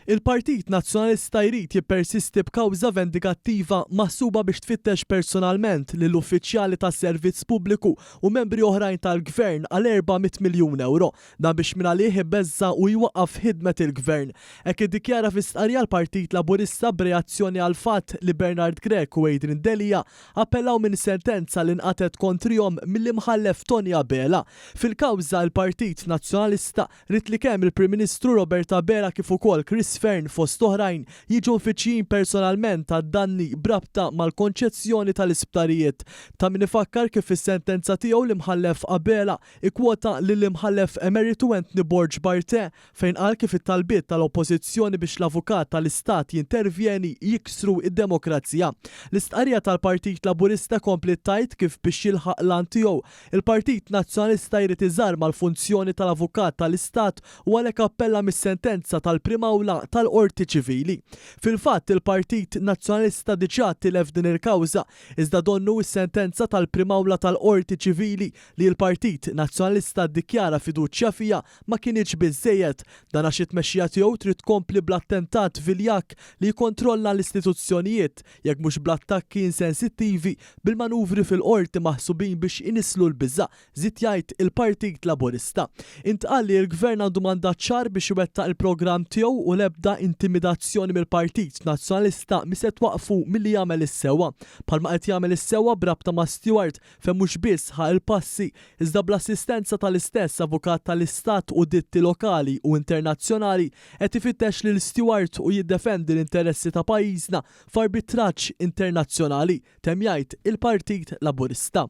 Il-Partit Nazzjonalista jrid jippersisti b'kawża vendikattiva maħsuba biex tfittex personalment lil uffiċjali tas-servizz pubbliku u membri oħrajn tal-Gvern għal 400 miljun ewro. Dan biex mingħalih ibeżża' u jwaqqaf ħidmet il-Gvern. Hekk iddikjara fi stqarrija l-Partit Laburista b'reazzjoni għall-fatt li Bernard Grech u Adrian Delia appellaw minn sentenza li nqatgħet kontrihom mill-Imħallef Toni Abela. Fil-kawża, il-Partit Nazzjonalista Ried li kemm il-Prim Ministru Robert Abela kif ukoll Chris Fearne fost oħrajn jiġu mfittxijin personalment għad-danni b'rabta mal-konċezzjoni tal-isptarijiet. Ta' min ifakkar kif fis-sentenza tiegħu l-Imħallef Abela ikkwota lill-Imħallef Emeritu Anthony Borg Barthe fejn qal kif it-talbiet tal-Oppożizzjoni biex l-Avukat tal-Istat jintervjeni jiksru d-demokrazija. L-istqarrija tal-Partit Laburista kompliet tgħid kif biex jilħaq l-għan tiegħu Il-Partit Nazzjonalista jrid iżarma l-funzjoni tal-Avukat tal-Istat u għalhekk appella mis-sentenza tal-Prim Awla tal-Qorti Ċivili. Fil-fatt, il-Partit Nazzjonalista diġà tilef din il-kawża, iżda donnu s-sentenza tal-Prim Awla tal-Qorti Ċivili li l-Partit Nazzjonalista ddikjara fiduċja fiha ma kinitx biżżejjed. Dan għax it-tmexxija tiegħu trid tkompli bl-attentat viljakk li jikkontrolla l-istituzzjonijiet, jekk mhux bl-attakki insensittivi, bil-manuvri fil-Qorti maħsubin biex inisslu l-biża', żied jgħid il-Partit Laburista. Intqal li l-Gvern għandu mandat ċar biex iwettaq il-programm tiegħu u l-ebda intimidazzjoni mill-Partit Nazzjonalista mhi se twaqqfu milli jagħmel is-sewwa. Bħalma qed jagħmel is-sewwa b'rabta ma' Steward fejn mhux biss ħa l-passi, iżda bl-assistenza tal-istess Avukat tal-Istat u ditti lokali u internazzjonali qed ifittex lil Steward u jiddefendi l-interessi ta' pajjiżna f'arbitraġġ internazzjonali, temm jgħid il-Partit Laburista.